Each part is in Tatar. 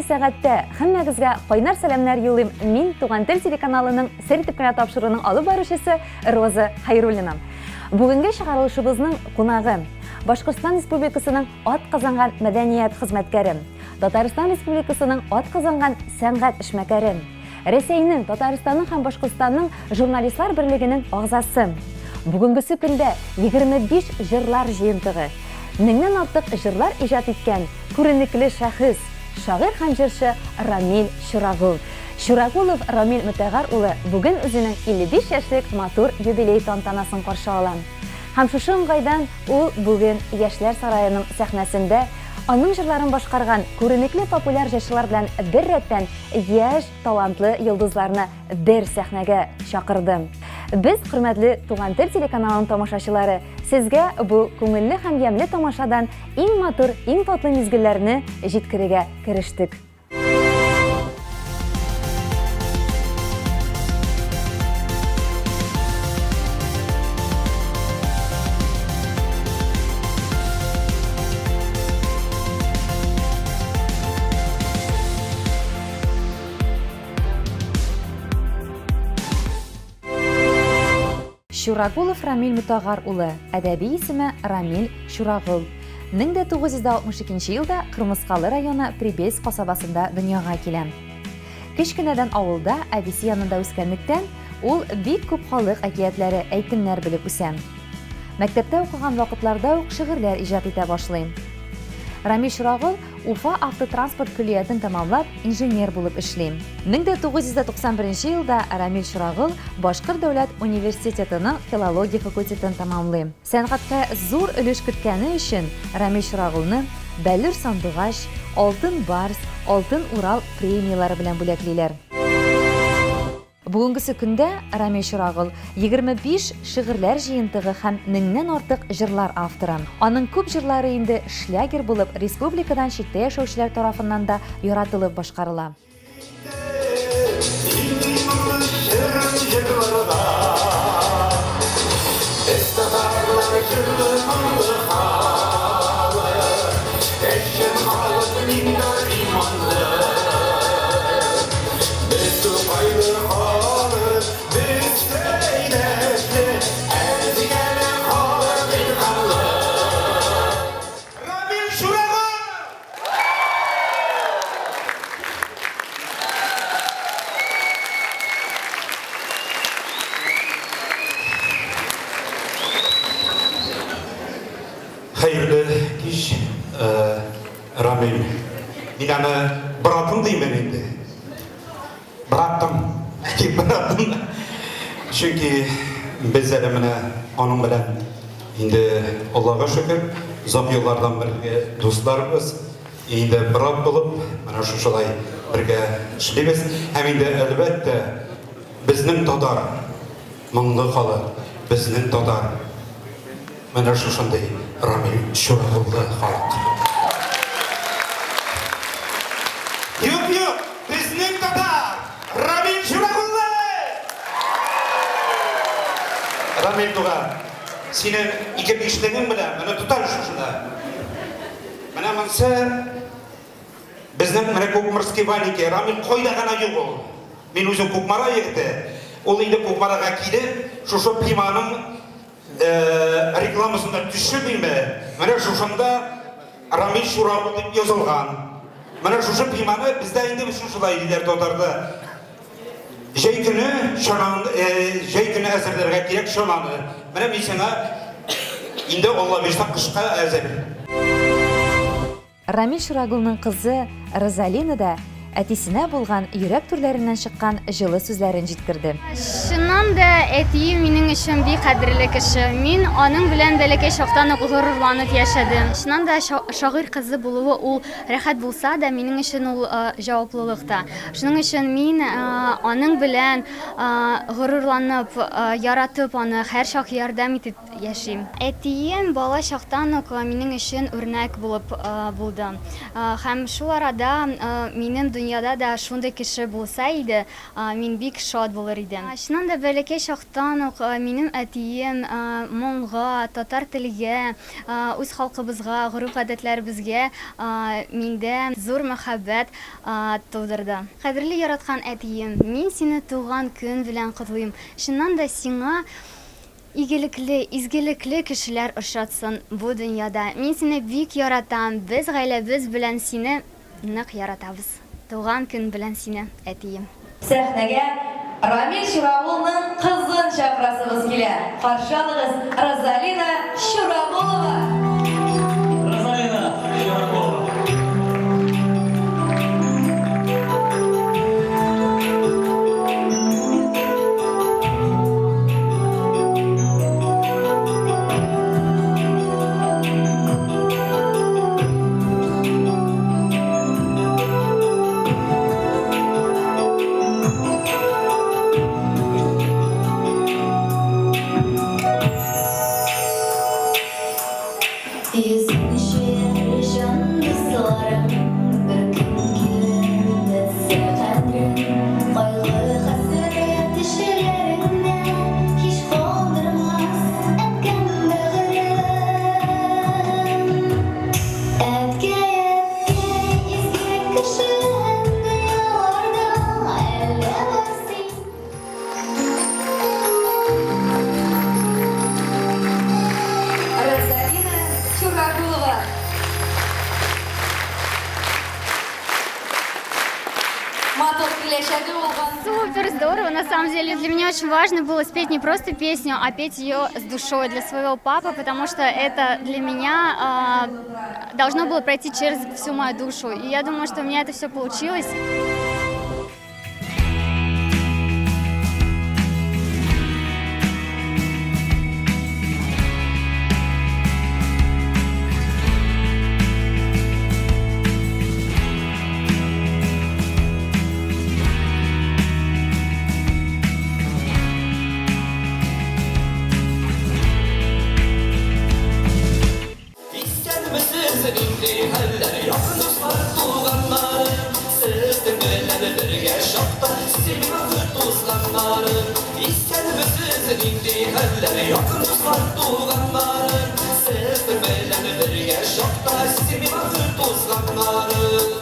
сәгатьтә һәммәгезгә кайнар сәламнәр юлыйм. Мин Туган тел телеканалының сер итеп кенә тапшыруының алып баручысы Роза Хайруллина. Бүгенге чыгарылышыбызның кунагы Башкортстан Республикасының ат казанган мәдәният хезмәткәре, Татарстан Республикасының ат казанган сәнгать эшмәкәре, Рәсәйнең, Татарстанның һәм Башкортстанның Журналистлар берлегенең агъзасы. Бүгенгесе көндә 25 җырлар җыентыгы, меңнән артык җырлар иҗат иткән күренекле шәхес, шагыйрь һәм җырчы Рамил Чурагул. Чурагулов Рамил Мөтәгар улы бүген үзенең 55 яшьлек матур юбилей тантанасын каршы ала. Һәм шушы уңайдан ул бүген Яшьләр сараеның сәхнәсендә аның җырларын башкарган күренекле популяр җырчылар белән беррәттән яшь, талантлы йолдызларны бер сәхнәгә чакырды. Без, хөрмәтле Туган тел телеканалының тамашачылары, сезгә бу күңелле һәм ямьле тамашадан иң матур, иң татлы мизгелләрне җиткерергә керештек. Чурагулов Рамил Мөтагар улы, әдәби исеме Рамил Чурагул. 1962 елда Кырмыскалы районы Прибельск касабасында дөньяга килә. Кечкенәдән авылда әбисе янында үскәнлектән, ул бик күп халык әкиятләре, әйтемнәр белеп үсә. Мәктәптә укыган вакытларда ук шигырьләр иҗат итә башлый. Рамил Чурагул Уфа автотранспорт көллиятен тәмамлап, инженер булып эшли. 1991 елда Рамил Чурагул Башкорт дәүләт университетының филология факультетын тәмамлый. Сәнгатькә зур өлеш керткәне өчен Рамил Чурагулны Бәллүр сандугач, Алтын барс, Алтын Урал премияләре белән бүләклиләр. Бүгенгесе көндә Рамил Чырагыл 25 шигырьләр җыентыгы һәм меңнән артык җырлар авторы. Аның күп җырлары инде шлягер булып республикадан читтә яшәүчеләр тарафыннан да яратылып башкарыла. Рамил Чурагов! Хәерле кич, Рамил. Мин аны братым диймен инде. Братым, дип братым. Чөнки без әле менә аның белән инде Аллага шөкер, озак еллардан бергә дусларбыз. Инде брат булып, менә шушылай бергә эшлибез. Һәм инде әлбәттә, безнең татар моңлы халык, безнең татар Менә шушындый Рамил Чурагуллы халык. Юк, юк, безнең татар Рамил Чурагуллы! Рамил туган, синең ике бишлегең белән менә тотар шушында. Менә монсы безнең менә Кукмарский валики. Рамил кайда гына юк ул. Мин үзем Кукмара егете. Ул инде Кукмарага килеп, шушы пиманың рекламасында төшермиме? Менә шушында Рамил Чурагул дип язылган. Менә шушы пиманы бездә инде шушылай диләр татарда. Җәй көне чананы, җәй көне әзерләргә кирәк чананы. Менә мин сиңа инде Алла бирсә кышка әзер. Рамил Чурагулның кызы Розалина да әтисенә булган йөрәк түрләреннән чыккан җылы сүзләрен җиткерде. Чыннан да, әтием минем өчен бик кадерле кеше. Мин аның белән бәләкәй чактан ук горурланып яшәдем. Чыннан да, шагыйрь кызы булуы ул рәхәт булса да, минем өчен ул җаваплылык та. Шуның өчен мин аның белән горурланып, яратып аны, һәрчак ярдәм итеп Яшим. Әтием бала чактан ук минем өчен үрнәк булып булды. Һәм шул арада минем дөнья. дөньяда да шундый кеше булса иде, мин бик шат булыр идем. Чыннан да, бәләкәй чактан ук минем әтием моңга, татар телгә, үз халкыбызга, гореф-гадәтләребезгә миндә зур мәхәббәт тудырды. Кадерле яраткан әтием, мин сине туган көн белән котлыйм. Чыннан да сиңа игелекле, изгелекле кешеләр очратсын бу дөньяда. Мин сине бик яратам, без гаиләбез белән сине нык яратабыз. Туган көн белән сине, әтием. Сәхнәгә Рамил Чурагулның кызын чакырасыбыз килә. Каршы алыгыз, Розалина Чурагулова! Розалина Чурагулова. Йөзең чәер җан дусларым, Бер көн килер бетсә кадрең, Кайгы-хәсрәт төшләреңдә Һич калдырмас әткәм бәгырем. Әткәй, әткәй, изге кешем, Дөньяларда әллә бар син. Розалина Чурагулова. Матур киләчәге булган. Супер здорово, на самом деле для меня очень важно было спеть не просто песню, а петь ее с душой для своего папы, потому что это для меня должно было пройти через всю мою душу. И я думаю, что у меня это все получилось. Исәнмесез, нинди хәлләр, якын дуслар, туганнарым? Сезнең белән бергә чакта сизелми вакыт узганнарын. Исәнмесез, нинди хәлләр, якын дуслар, туганнарым? Сезнең белән бергә чакта сизелми вакыт узганнарын.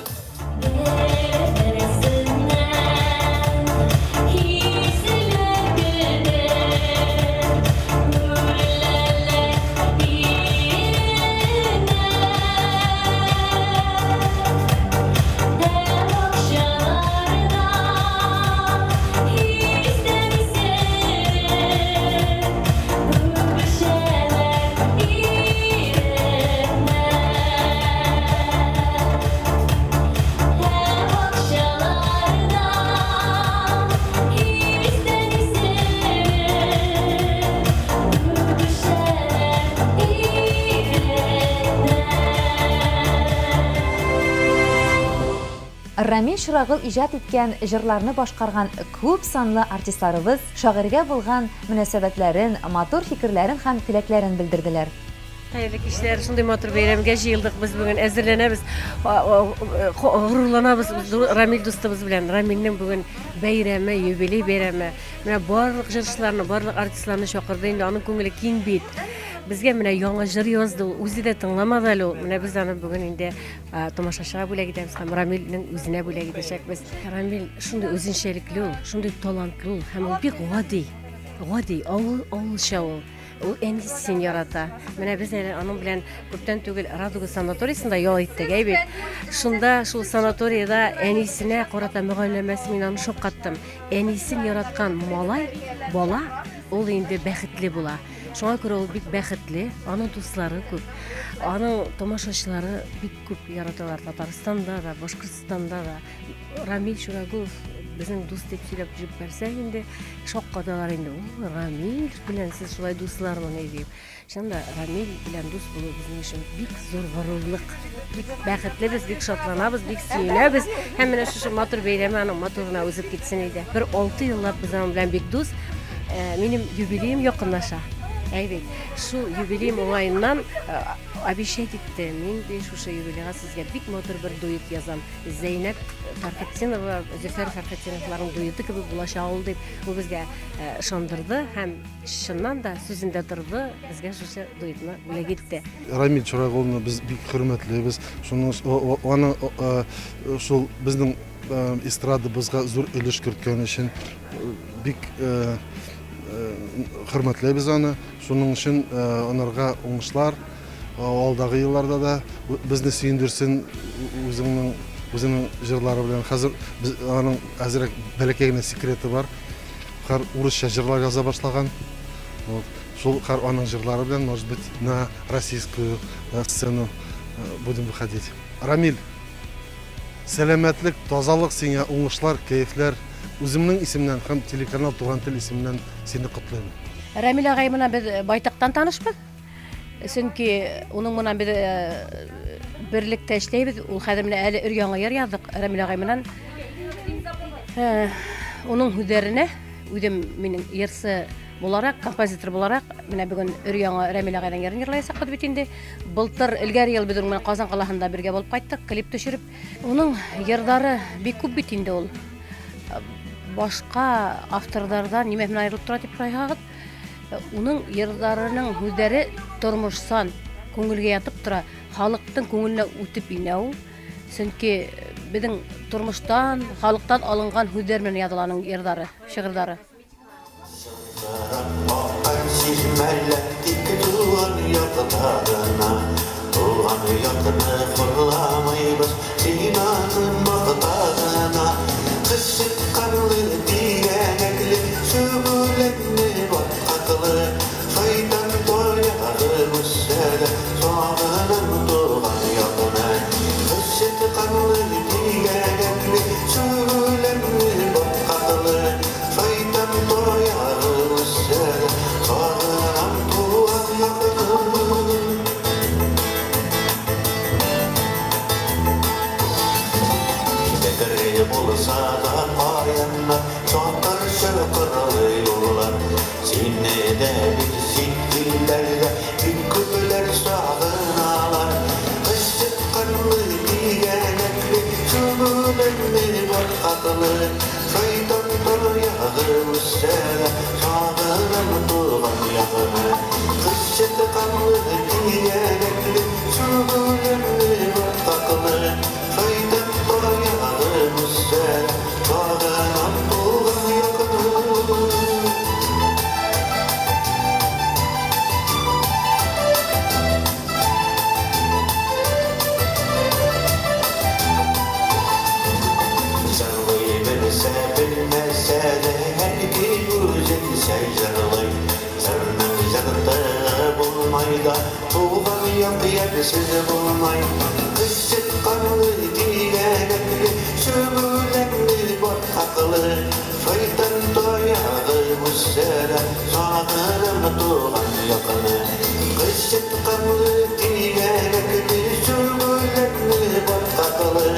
Рамил Чурагыл иҗат иткән җырларны башкарган күп санлы артистларыбыз шагыйрьгә булган мөнәсәбәтләрен, матур фикерләрен һәм теләкләрен белдерделәр. Хәерле кичләр, шундый матур бәйрәмгә җыелдык без бүген, әзерләнәбез, горурланабыз Рамил дустыбыз белән. Рамилнең бүген бәйрәме, юбилей бәйрәме. Менә барлык җырчыларны, барлык артистларны чакырды инде, аның күңеле киң бит. Безгә менә яңа җыр язды ул, үзе дә тыңламады әле ул. Менә без аны бүген инде тамашачыга бүләк итәбез һәм Рамилнең үзенә бүләк итәчәкбез. Рамил шундый үзенчәлекле ул, шундый талантлы ул һәм ул бик гади, гади, авыл, авылча ул. Ул әнисен ярата. Менә без әле аның белән күптән түгел Радуга санаториясендә ял иттек, әй бит. Шунда шул санаториядә әнисенә карата мөгамәләсе мин аны шаккаттым. Әнисен яраткан малай, бала, ул инде бәхетле була. Шуңа күрә ул бик бәхетле, аның дуслары күп. Аның тамашачылары бик күп яраталар Татарстанда да, Башкортстанда да. Рамил Чурагулов безнең дус дип сөйләп җибәрсәң инде, шаккаталар инде. О, Рамил белән сез шулай дуслармыни дип. Чыннан да Рамил белән дус булу безнең өчен бик зур горурлык. Бик бәхетлебез, бик шатланабыз, бик сөенәбез. Һәм менә шушы матур бәйрәме аның матур гына узып китсен иде. Бер 6 еллап без аның белән бик дус. Э, минем юбилеем якынлаша. Әй бит, шул юбилеем уңаеннан обещать итте, мин ди шушы юбилейга сезгә бик матур бер дуэт язам. Зәйнәп Фәрхетдинова, Зөфәр Фәрхетдиновларның дуэты кебек булачак ул дип, ул безгә ышандырды һәм чыннан да сүзендә торды, безгә шушы дуэтны бүләк итте. Рамил Чурагулны без бик хөрмәтлибез. Шуның аның шул безнең эстрадабызга зур өлеш керткән өчен бик хөрмәтләйбез аны. Шуның өчен анарга уңышлар, алдагы елларда да безне сөендерсен үзеңнең үзенең җырлары белән. Хәзер без аның әзрәк бәләкәй генә секреты бар. Хәр урысча җырлар яза башлаган. Вот. Шул хәр аның җырлары белән, может быть, на российскую сцену будем выходить. Рамиль, Сәламәтлек, тазалык сиңа, уңышлар, кәефләр. Үземнең исемнән һәм телеканал Туган тел исеменнән сине котлыйм. Рәмил агай менән без байтактан танышбыз. Чөнки уның менән без берлектә эшләйбез. Ул хәзер менә әле өр-яңа йыр яздык Рәмил агай менән. Уның һүзләренә үзем минем йырсы буларак, композитор буларак, менә бүген өр-яңа Рәмил агайның йырын йырлаячакбыз бит инде. Былтыр, элгәре ел без аның белән Казан каласында бергә булып кайттык, клип төшереп. Уның йырлары бик күп бит инде ул. Башка авторлардан нимә белән аерылып тора дип сорайсагыз, уның йырларының һүзләре тормышсан, күңелгә ятып тора, халыктың күңеленә үтеп инә ул. Чөнки безнең тормыштан, халыктан алынган һүзләр белән языла аның йырлары, шигырьләре. Аккан чишмәләр тик туган якта гына. Туган якны хурламыйбыз, син аны макта гына. Кычыт канлы, тигәнәкле, чүгүләнне баткаклы, Шайтан таягы үссә дә, сагынам туган якны. Кычыт канлы, тигәнәкле, чүгүләнне баткаклы, Шайтан таягы үссә дә, сагынам туган якны. Кәкре булса да каеннар, чокыр-чокырлы юллар. Сине дә бит чит илләрдә бик күпләр сагыналар. Кычытканлы, тигәнәкле, чүгүләнле, баткаклы. Шайтан таягы үссә дә, сагынам туган ягымны. Кычытканлы, тигәнәкле, чүгүләнле, баткаклы. Шайтан таягы үссә дә, сагынам туган ягымны. Җырлый белсә, белмәсә дә, әнкәй үзенчә җырлый. Җырның җыртыгы булмай да, туган як ямьсез булмай. Кычыт канлы, тигәнәкле, чүгүләнле, баткаклы, шайтан таягы үссә дә, сагынам туган якны. Кычыт канлы, тигәнәкле, чүгүләнле, баткаклы,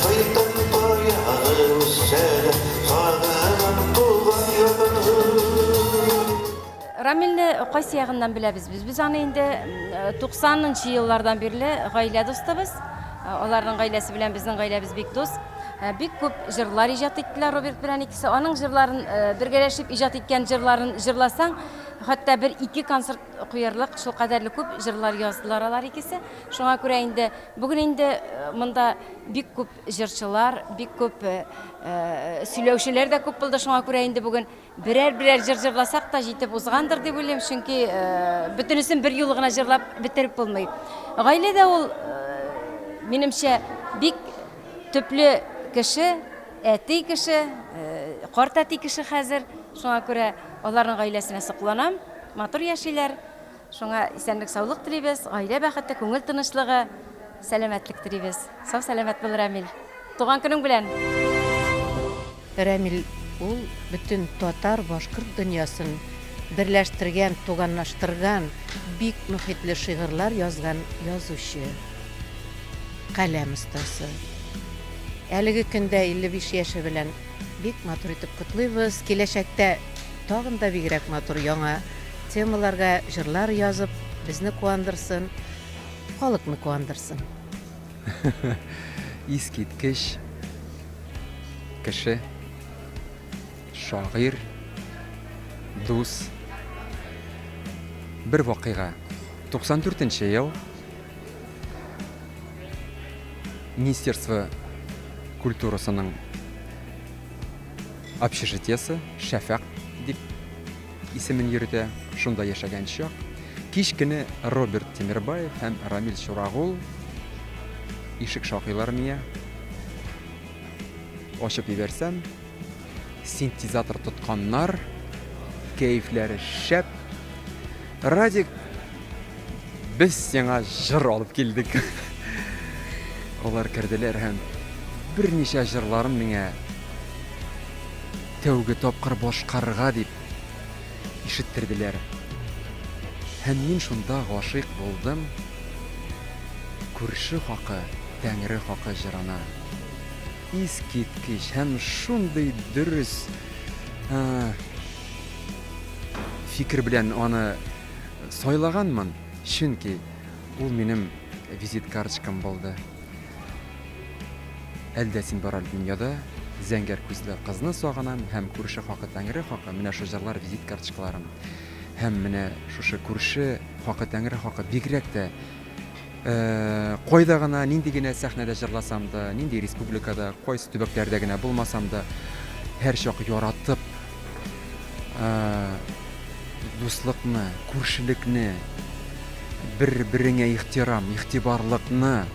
Шайтан таягы үссә дә, сагынам туган ягымны. Рамилне кайсы ягыннан беләбез без? Без аны инде 90 нчы еллардан бирле гаилә дустыбыз. Аларның гаиләсе белән безнең гаиләбез бик дус. Бик күп җырлар иҗат иттеләр Роберт белән икесе. Аның җырларын бергәләшеп иҗат иткән җырларын җырласаң, хәтта бер-ике концерт куярлык шулкадәрле күп җырлар яздылар алар икесе. Шуңа күрә инде бүген инде монда бик күп җырчылар, бик күп сөйләүчеләр дә күп булды. Шуңа күрә инде бүген берәр-берәр җыр җырласак та җитеп узгандыр дип уйлыйм, чөнки бөтенесен бер юлы гына җырлап бетереп булмый. Гаилә дә ул, минемчә, бик төпле кеше, әти кеше, карт әти кеше хәзер. Шуңа күрә аларның гаиләсенә сокланам. Матур яшиләр. Шуңа исәнлек-саулык телибез, гаилә бәхете, күңел тынычлыгы, сәламәтлек телибез. Сау-сәламәт бул, Рәмил. Туган көнең белән! Рәмил ул бөтен татар, башкорт дөньясын берләштергән, туганлаштырган, бик мөхитле шигырьләр язган язучы, каләм остасы. Әлеге көндә 55 яше белән бик матур итеп котлыйбыз. Киләчәктә тагын да бигрәк матур яңа. темаларга җырлар язып, безне куандырсын, халыкны куандырсын. Искиткеч кеше, шагыйрь, дус. Бер вакыйга. 94 нче ел Министерство культурасының общежитиесе Шәфәкъ дип исемен йөртә, шунда яшәгән чак. Кич көне Роберт Тимербаев һәм Рамил Чурагул ишек шакыйлар миңа. Ачып җибәрсәм, синтезатор тотканнар, кәефләре шәп. Радик, без сиңа җыр алып килдек. Алар керделәр һәм берничә җырларын миңа тәүге тапкыр башкарырга дип ишеттерделәр. Һәм мин шунда гашыйк булдым Күрше хакы, Тәңре хакы җырына. Искиткеч һәм шундый дөрес фикер белән аны сайлаганмын, чөнки ул минем визит карточкам булды. Әлдә син бар әле дөньяда, Зәңгәр күзле кызны сагынам һәм Күрше хакы Тәңре хакы, менә шул җырлар визит карточкаларым. Һәм менә шушы күрше хакы Тәңре хакы бигрәк тә кайда гына, нинди генә сәхнәдә җырласам да, нинди республикада, кайсы төбәкләрдә генә булмасам да, һәрчак яратып, дуслыкны, күршелекне, бер-береңә ихтирам, игътибарлыкны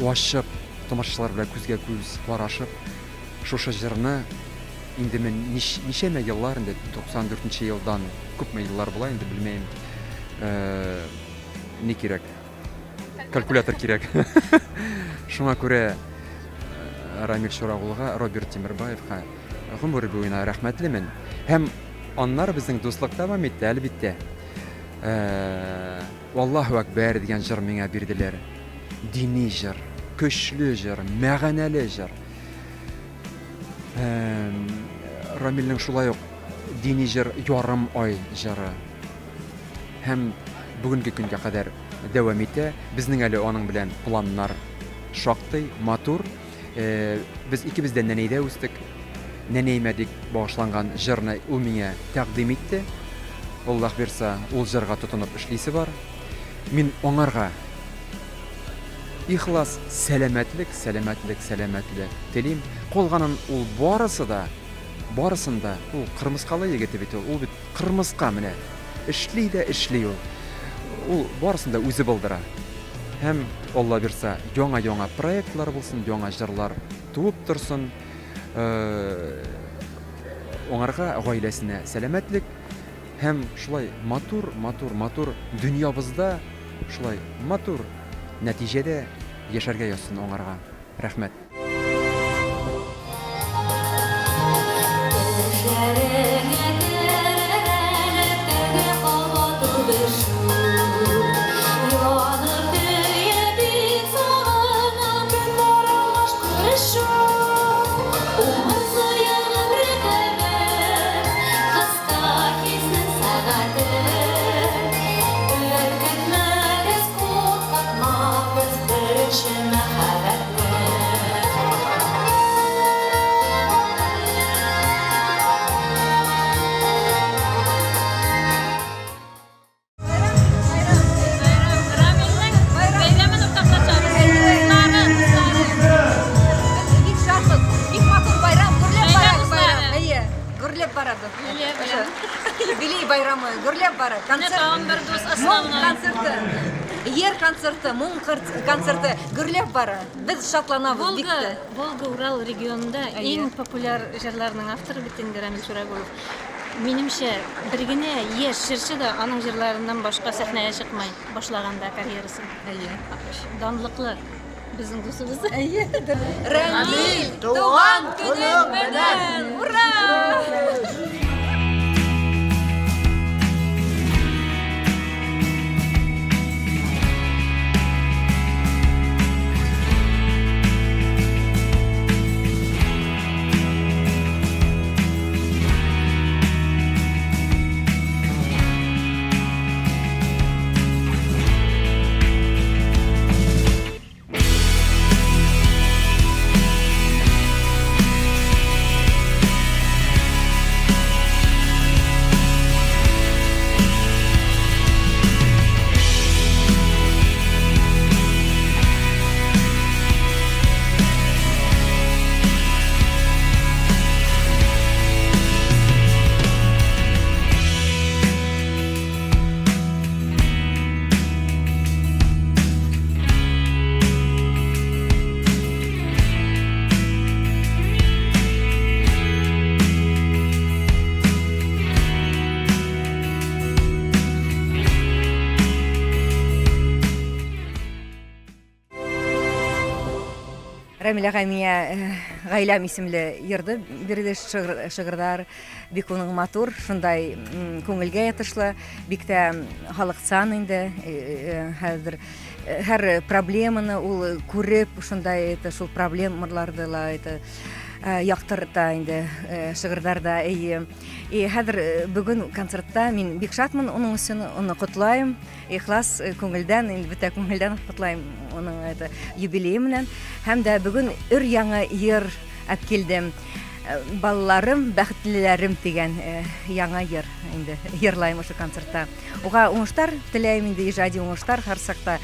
ачып, тамашачылар белән күзгә-күз карашып, шушы җырны инде мин ничәмә еллар инде, 94 нче елдан күпме еллар була инде, белмәем, ни кирәк? Калькулятор кирәк. Шуңа күрә Рамил Чурагулга, Роберт Тимербаевка Гомер буена рәхмәтлемен. Һәм аннары безнең дуслык дәвам итте, әлбиттә. Аллаһу әкбәр дигән җыр миңа бирделәр. Дини җыр, көчле җыр, мәгънәле җыр. Рамилнең шулай ук дини җыр Ярым ай җыры. Һәм бүгенге көнгә кадәр дәвам итә. Безнең әле аның белән планнар шактый матур. Без икебез дә нәнәйдә үстек. Нәнәемә дип багышланган җырны ул миңа тәкъдим итте. Аллаһ бирса, ул җырга тотынып эшлисе бар. Мин аңарга ихлас сәламәтлек, сәламәтлек, сәламәтлек телим. Калганын ул барысы да, барысын да, ул кырмыскалы егете бит ул, ул бит кырмыска менә. Эшли дә эшли ул. Ул барысын да үзе булдыра. Һәм, Алла бирса, яңа-яңа проектлар булсын, яңа җырлар туып торсын. Аңарга, гаиләсенә сәламәтлек һәм шулай матур, матур, матур дөньябызда шулай матур нәтиҗәдә яшәргә язсын аңарга. Рәхмәт. Төшләреңә керер әле теге кабат үбешү. Янып көеп бик сагынам көннәр аралаш күрешү. Умырзая гомре кебек кыска хиснең сәгате. Өркетмәгез, куркытмагыз беренче мәхәббәтне. Юбилей байрамы гөрләп бара. Концерт, моң концерты, ер концерты, моң концерты гөрләп бара. Без шатланабыз бик тә. Волга Урал регионында иң популяр җырларның авторы бит инде Рамил Чурагулов. Минемчә, бер генә яшь җырчы да аның җырларыннан башка сәхнәгә чыкмай башлаганда карьерасын. Әйе. Данлыклы безнең дусыбыз. Әйе. Рамил, туган көнең белән! Ура! Рамил агай миңа Гаиләм исемле йырды бирде, шигырьләр бик уның матур, шундай күңелгә ятышлы, бик тә халыкчан инде хәзер һәр проблеманы ул күреп, шундай это шул проблемаларды ла это яктырта инде шигырьләрдә. Әйе. И хәзер бүген концертта мин бик шатмын уның өчен, уны котлыйм. Ихлас күңелдән, инде бөтә күңелдән котлыйм уның это юбилее белән. Һәм дә бүген өр яңа йыр алып килдем. Балаларым, бәхетлеләрем дигән яңа йыр инде йырлайм ошо концертта. Уга уңышлар теләйм инде, иҗади уңышлар һәр сакта.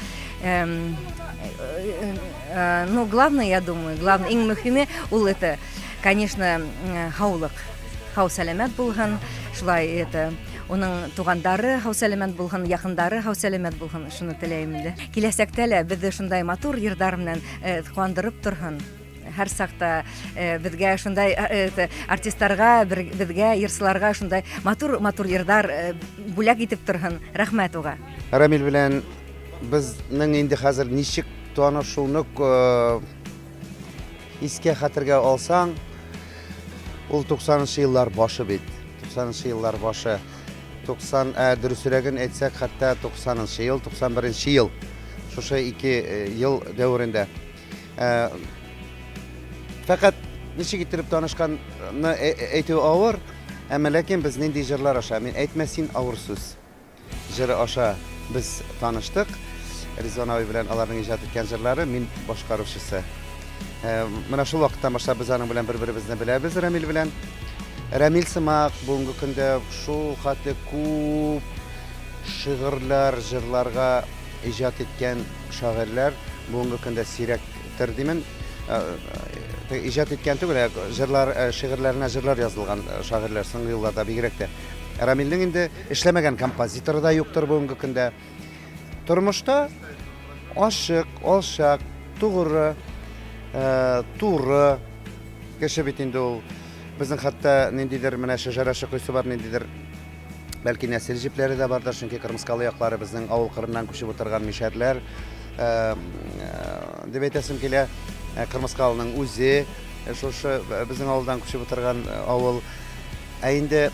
Ну, главное, я думаю, главное, иң мөһиме ул это, конечно, һаулык. Һау сәламәт булһын, шулай это Уның тугандары һау-сәламәт булһын, якындары һау-сәламәт булһын, шуны теләйм инде. Киләчәктә лә безне шундай матур йырдар белән э, куандырып торһын. Һәр сакта э, безгә шундай э, артистларга, безгә йырчыларга шундай матур-матур йырдар бүләк итеп торһын. Рәхмәт уга. Рамил белән безнең инде хәзер ничек танышуны Искә хәтергә алсаң, ул 90 нчы еллар башы бит. 90 нчы еллар башы. 90, ә дөресрәген әйтсәк, хәтта 90 нчы ел, 91 нче ел. Шушы ике э, ел дәверендә. Э, фәкать ничек иттереп танышканны э, әйтү авыр, әмма ләкин без нинди җырлар аша, мин әйтмә син авыр сүз. Җыры аша без таныштык. Ризван абый белән аларның иҗат иткән җырлары, мин башкаручысы. Менә шул вакыттан башлап без аның белән бер-беребезне беләбез, Рәмил белән. Рәмил сымак бүгенге көндә шул хәтле күп шигырьләр, җырларга иҗат иткән шагыйрьләр бүгенге көндә сирәктер димен. Иҗат иткән түгел, ә җырлар, шигырьләренә җырлар язылган шагыйрьләр соңгы елларда бигрәк тә. Рамилнең инде эшләмәгән композиторы да юктыр бүгенге көндә. Тормышта ачык, алчак, тугры, э, туры кеше бит инде ул. Безнең хәтта ниндидер менә шәҗәрә чокыйсы бар, ниндидер бәлки нәсел җепләре дә бардыр, чөнки Кырмыскалы яклары безнең авыл кырыннан күчеп утырган мишәрләр э, э, дип әйтәсем килә. Кырмыскалының үзе шушы безнең авылдан күчеп утырган авыл. Ә инде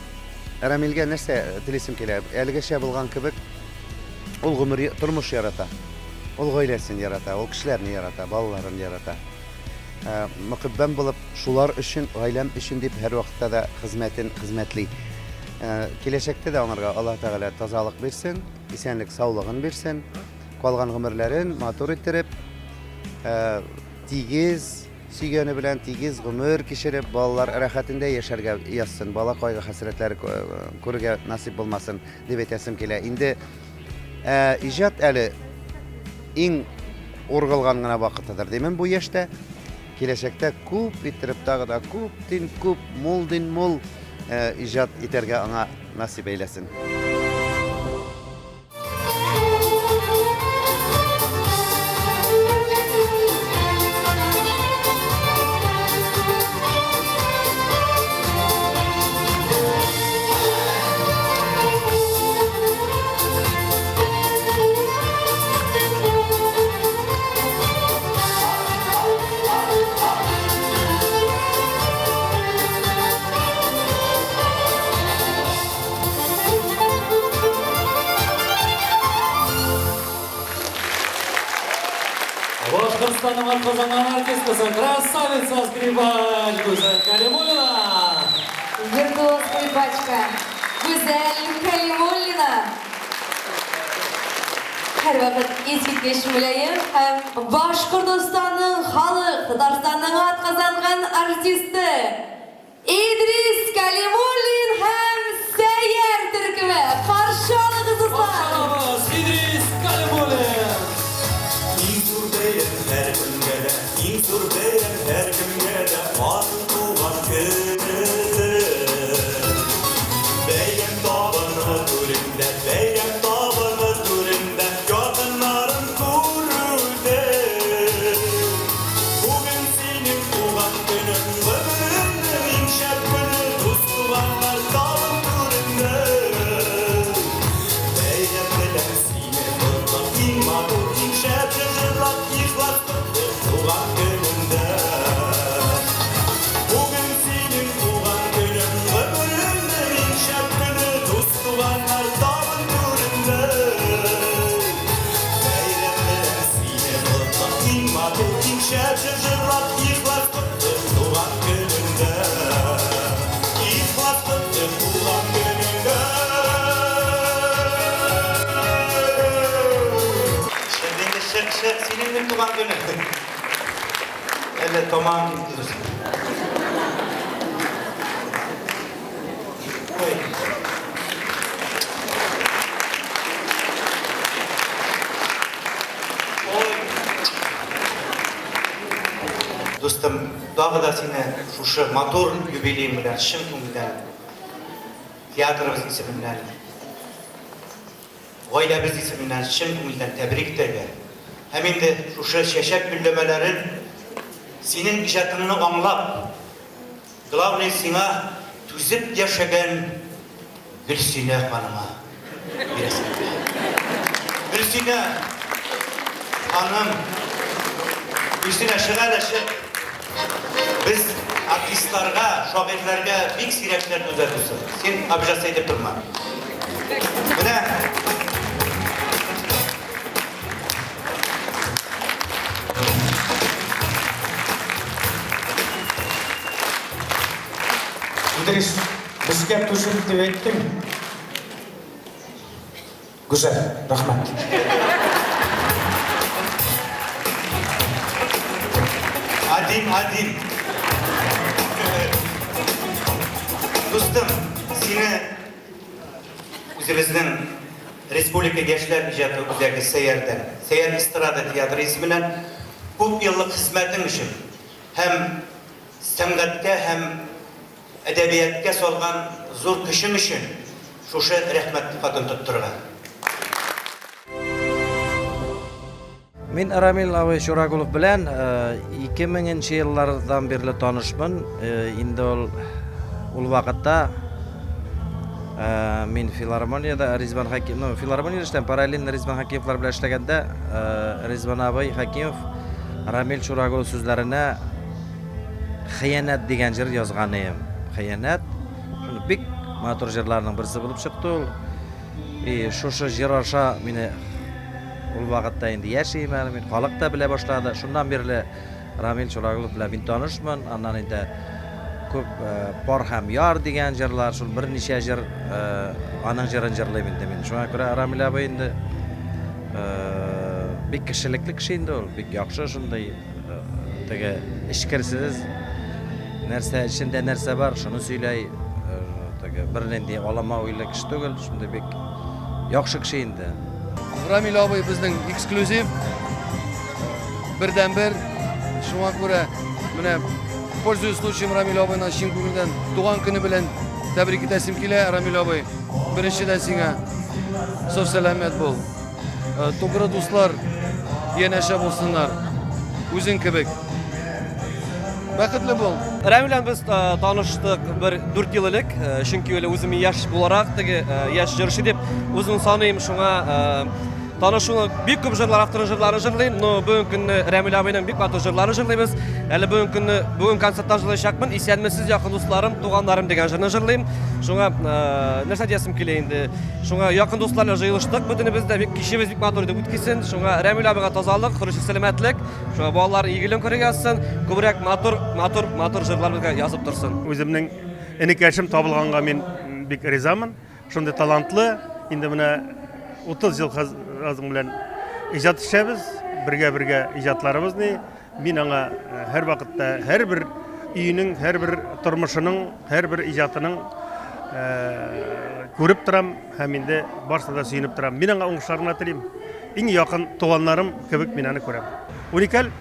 Рамилгә нәрсә телисем килә? Әлегәчә булган кебек, ул гомер, тормыш ярата. Ул гаиләсен ярата, ул кешеләрне ярата, балаларын ярата. Э, мөкиббән булып, шулар өчен, гаиләм өчен дип һәрвакытта да хезмәтен хезмәтли. Э, киләчәктә дә аңарга Аллаһ Тәгалә тазалык бирсен, исәнлек, саулыгын бирсен. Калган гомерләрен матур иттереп, э, тигез, Сөйгәне белән тигез гомер кичереп, балалар рәхәтендә яшәргә язсын, бала кайгы-хәсрәтләре күрергә насыйп булмасын, дип әйтәсем килә. Инде иҗат әле иң ургылган гына вакытыдыр димен бу яшьтә. Киләчәктә күп иттереп тагы да күп дин күп, мул дин мул иҗат итәргә аңа насыйп әйләсен. Башкортстанның атказанган артисткасы, красавица скрипач Гүзәл Калимуллина. Виртуоз скрипачка Гүзәл Калимуллина. Һәрвакыт искиткеч мөлаем һәм Башкортостанның халык, Татарстанның атказанган артисты Идрис Кәлимуллин һәм Сәйяр төркеме! Каршы алыгыз, дуслар! Каршы алабыз, Идрис Кәлимуллин! Иң зур бәйрәм һәркемгә дә, иң зур бәйрәм һәркемгә дә аның туган көне. Бәйрәм табыны түрендә, бәйрәм табыны түрендә якыннарын күрүдә. Бүген Синең туган көнең, гомереңнең иң шәп көне, дус-туганнар. чык, синең бит туган көнең. Әллә тамам дип торасың. Ой. Ой. Дустым, тагы да сине шушы матур юбилеең белән чын күңелдән театрыбыз исеменнән, гаиләбез исеменнән чын күңелдән тәбрик итәргә һәм инде шушы чәчәк гөлләмәләрен синең иҗатыңны аңлап, Главный сиңа түзеп яшәгән Гөлсинә ханыма бирәсем килә. Гөлсинә ханым, Гөлсинә чык әле, чык. Без артистларга, шагыйрьләргә бик сирәкләр түзә дустым. Син обижаться итеп торма. Менә Идрис, безгә түзем дип әйттең. Гүзәл, рәхмәт. Один, один. Дустым, сине үзебезнең Республика яшьләр иҗаты үзәге Сәйярдән, Сәйяр эстрада театры исеменнән күп еллык хезмәтең өчен һәм сәнгатькә һәм әдәбияткә салган зур көчең өчен шушы Рәхмәт хатын тоттырырга. Мин Рамил абый Чурагулов белән 2000 нче еллардан бирле танышмын. Инде ул ул вакытта мин филармониядә Ризван Хәким, ну, филармониядә эшләм, параллельно Ризван Хәкимовлар белән эшләгәндә Ризван абый Хәкимов Рамил Чурагулов сүзләренә Хыянәт дигән җыр язган ием. Хыянәт. Шуны бик матур җырларның берсе булып чыкты ул. И шушы җыр аша мине ул вакытта инде яшь идем әле мин, халык та белә башлады. Шуннан бирле Рамил Чурагулов белән мин танышмын. Аннан инде күп Пар һәм яр дигән җырлар, шул берничә җыр аның җырын җырлыйм инде мин. Шуңа күрә Рамил абый инде бик кешелекле кеше инде ул, бик яхшы шундый Теге эчкерсез, нәрсә эчендә нәрсә бар, шуны сөйләй. Теге бернинди алама уйлы кеше түгел, шундый бик яхшы кеше инде. Рамил абый безнең эксклюзив, бердәнбер. Шуңа күрә менә пользуясь случаем Рамил абыйны чын күңелдән туган көне белән тәбрик итәсем килә. Рамил абый, беренчедән сиңа сау сәламәт бул. Э, тугры дуслар янәшә булсыннар. Үзең кебек. Бәхетле бул. Рәмил белән без э, таныштык бер 4 ел элек, э, чөнки әле үзем яшь буларак теге яшь җырчы дип үзем саныйм, шуңа танышуны бик күп җырлар авторның җырларын җырлыйм, но бүгенге көнне Рәмил абыйның бик матур җырларын җырлыйбыз. Әле бүгенге көнне бүген концертта җырлаячакмын. Исәнмесез, якын дусларым, туганнарым дигән җырны җырлыйм. Шуңа нәрсә диясем килә инде? Шуңа якын дуслар белән җыелыштык бөтенебез дә, бик кичебез бик матур итеп үткисен. Шуңа Рәмил абыйга тазалык, хөрши сәламәтлек, шуңа балалар игелен күрергә язсын, күбрәк матур, матур, матур җырлар безгә язып торсын. Үземнең энекәшем табылганга мин бик ризамын. Шундый талантлы, инде менә 30 ел азың белән иҗат итәбез, бергә-бергә иҗатларыбыз ни. Мин аңа һәрвакытта һәрбер өенең, һәрбер тормышының, һәрбер иҗатының күреп торам һәм инде барысына да сөенеп торам. Мин аңа уңышлар гына телим. Иң якын туганнарым кебек мин аны күрәм. Уникаль,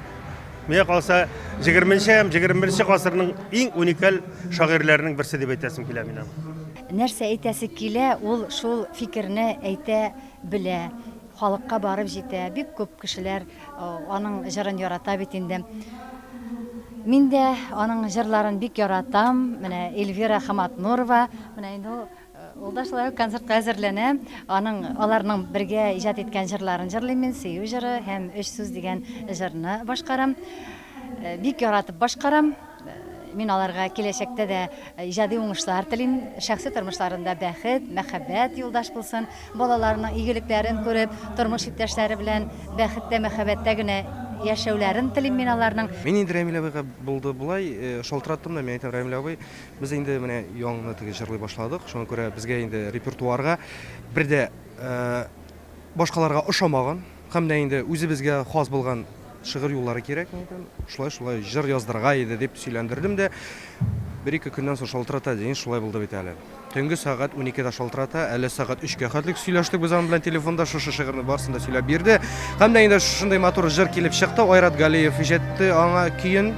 миңа калса, 20 һәм 21 гасырның иң уникаль шагыйрьләренең берсе дип әйтәсем килә мин аны. Нәрсә әйтәсе килә, ул шул фикерне әйтә белә. Халыкка барып җитә. Бик күп кешеләр аның җырын ярата бит инде. Мин дә аның җырларын бик яратам. Менә Эльвира Хаматнурова, менә инде ул ул да шулай ук концертка әзерләнә. Аның аларның бергә иҗат иткән җырларын җырлыйм мин, Сөю җыры һәм Өч сүз дигән җырны башкарам. Бик яратып башкарам. Мин аларга киләчәктә дә иҗади уңышлар телим, шәхси тормышларында бәхет, мәхәббәт юлдаш булсын, балаларының игелекләрен күреп, тормыш иптәшләре белән бәхеттә, мәхәббәттә генә яшәүләрен телим мин аларның. Мин инде Рәмил абыйга булды болай, шалтыраттым да, мин әйтәм, Рәмил абый, без инде менә яңны теге җырлый башладык, шуңа күрә безгә инде репертуарга бер дә башкаларга ошамаган. Һәм дә инде үзебезгә хас булган шигырь юллары кирәк, мин әйтәм, шулай-шулай җыр яздырырга иде дип сөйләндердем дә, бер-ике көннән соң шалтырата, Денис, шулай булды бит әле. Төнге сәгать уникедә шалтырата, әле сәгать өчкә хәтлек сөйләштек без аның белән телефонда, шушы шигырьне барысын да сөйләп бирде. Һәм дә инде шушындый матур җыр килеп чыкты, Айрат Галиев иҗатты аңа көен,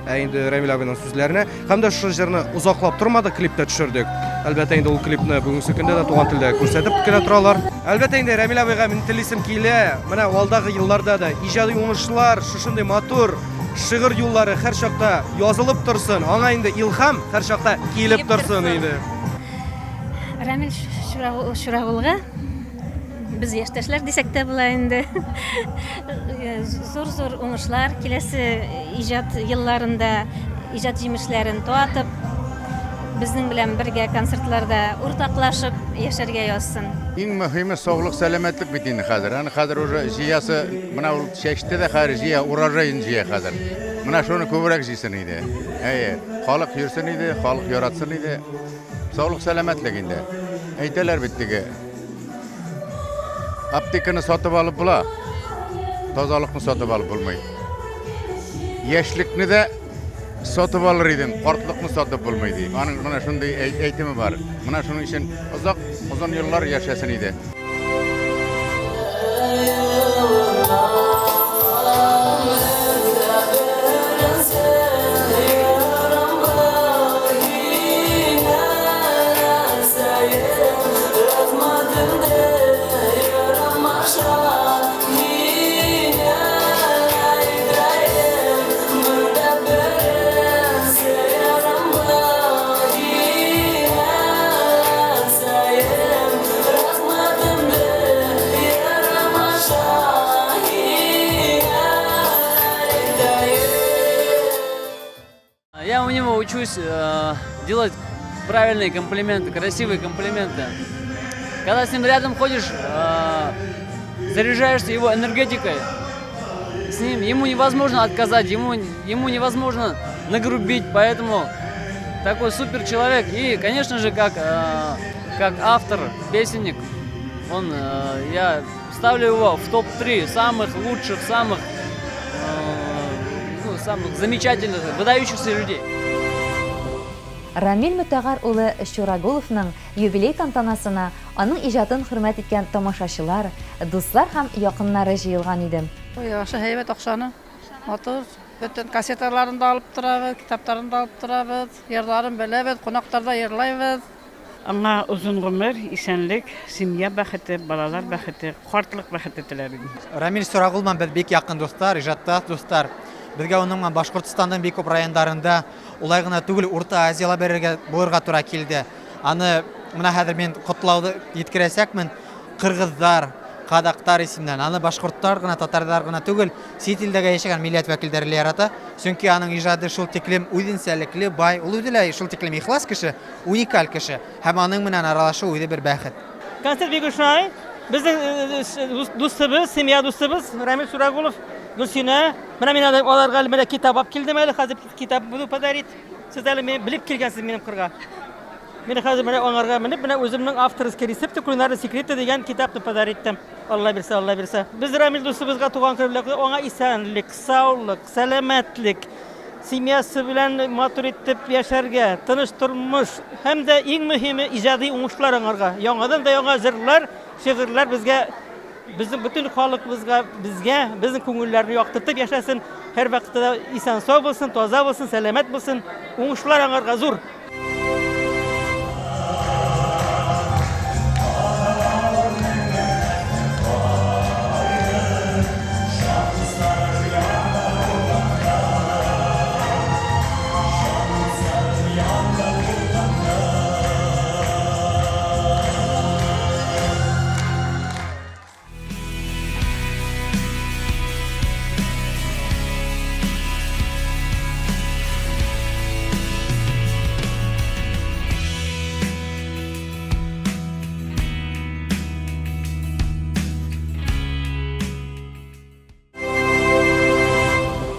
ә инде Рамил абыйның сүзләренә. Һәм дә шушы җырны озаклап тормадык, клип та төшердек. Әлбәттә инде ул клипны бүгенге көндә дә туган телдә күрсәтеп кенә торалар. Әлбәттә инде Рамил абыйга мин телисем килә, менә алдагы елларда да иҗади уңышлар, шушындый матур Шигырь юллары һәр чакта язылып торсын, аңа инде илһам һәр чакта килеп торсын иде. Рамил Чурагулга без яшьтәшләр дисәк тә була инде. Зур-зур уңышлар киләсе иҗат елларында иҗат җимешләрен татып, безнең белән бергә концертларда уртаклашып яшәргә язсын. Иң мөһиме саулык, сәламәтлек бит инде хәзер. Аны хәзер уже җыясы, менә ул чәчте дә хәзер җыя, урожаен җыя хәзер. Менә шуны күбрәк җыйсын иде. Әйе, халык йөрсен иде, халык яратсын иде. Саулык, сәламәтлек инде. Әйтәләр бит теге. Аптеканы сатып алып була. Тазалыкны сатып алып булмый. Яшьлекне дә сатып алыр идең, картлыкны сатып булмый ди. Аның менә шундый әйтеме бар. Менә шуның өчен озак, озын еллар яшәсен иде. Я у него учусь э, делать правильные комплименты, красивые комплименты. Когда с ним рядом ходишь, э, заряжаешься его энергетикой. С ним ему невозможно отказать, ему, ему невозможно нагрубить, поэтому такой супер человек. И, конечно же, как, э, как автор, песенник, он, э, я ставлю его в топ-3 самых лучших, самых, э, ну, самых замечательных, выдающихся людей. Рамил Мөтәгар улы Чурагуловның юбилей тантанасына аның иҗатын хөрмәт иткән тамашачылар, дуслар һәм якыннары җыелган иде. Ой, яхшы, һәйбәт акчаны. Матур. Бөтен кассеталарын да алып торабыз, китапларын да алып торабыз, йырларын беләбез, кунакларда йырлайбыз. Аңа озын гомер, исәнлек, семья бәхете, балалар бәхете, картлык бәхете теләр идем. Рамил Чурагул белән без бик якын дуслар, иҗатташ дуслар. Безгә аның белән Башкортстанның бик күп районнарында, улай гына түгел, Урта Азиялә бергә булырга тура килде. Аны менә хәзер мин котлауды җиткерәчәкмен. Кыргызлар, казактар исемнән. Аны башкортлар гына, татарлар гына түгел, чит илдәге яшәгән милләт вәкилләре лә ярата. Чөнки аның иҗады шул тиклем үзенчәлекле, бай. Ул үзе лә шул тиклем ихлас кеше, уникаль кеше. Һәм аның белән аралашу үзе бер бәхет. Концерт бик ошый. Безнең э, э, дустыбыз, семья дустыбыз Рамил Сурагулов, Гөлсинә. Менә мин аларга әле менә китап алып килдем әле, хәзер китап буду подарить. Сез әле белеп килгәнсез минем кырга. Мин хәзер менә аңарга менеп, менә үземнең авторский рецепты кулинарный секреты дигән китапны подарить иттем. Алла бирсә, Алла бирсә. Без Рамил дустыбызга туган көн белән аңа исәнлек, саулык, сәламәтлек, семьясы белән матур итеп яшәргә, тыныч тормыш һәм дә иң мөһиме иҗади уңышлар аңарга. Яңадан да яңа җырлар, шигырьләр безгә Безнең бөтен халыкыбызга, безгә, безнең күңелләрне яктыртып яшәсен, һәрвакытта да исән-сау булсын, таза булсын, сәламәт булсын. Уңышлар аңарга зур!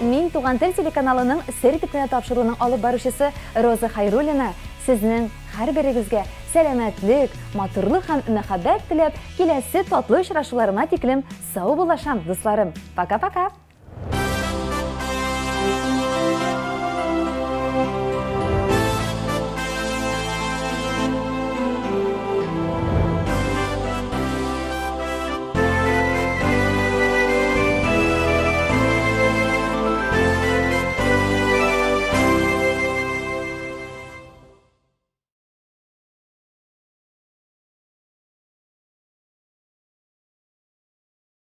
Мин Туган тел телеканалының Сер итеп кенә тапшыруының алып баручысы Роза Хайруллина сезнең һәрберегезгә. сәламәтлек, матурлык һәм мәхәббәт теләп, киләсе татлы очрашуларыма тиклем саубуллашам, дусларым. Пока-пока!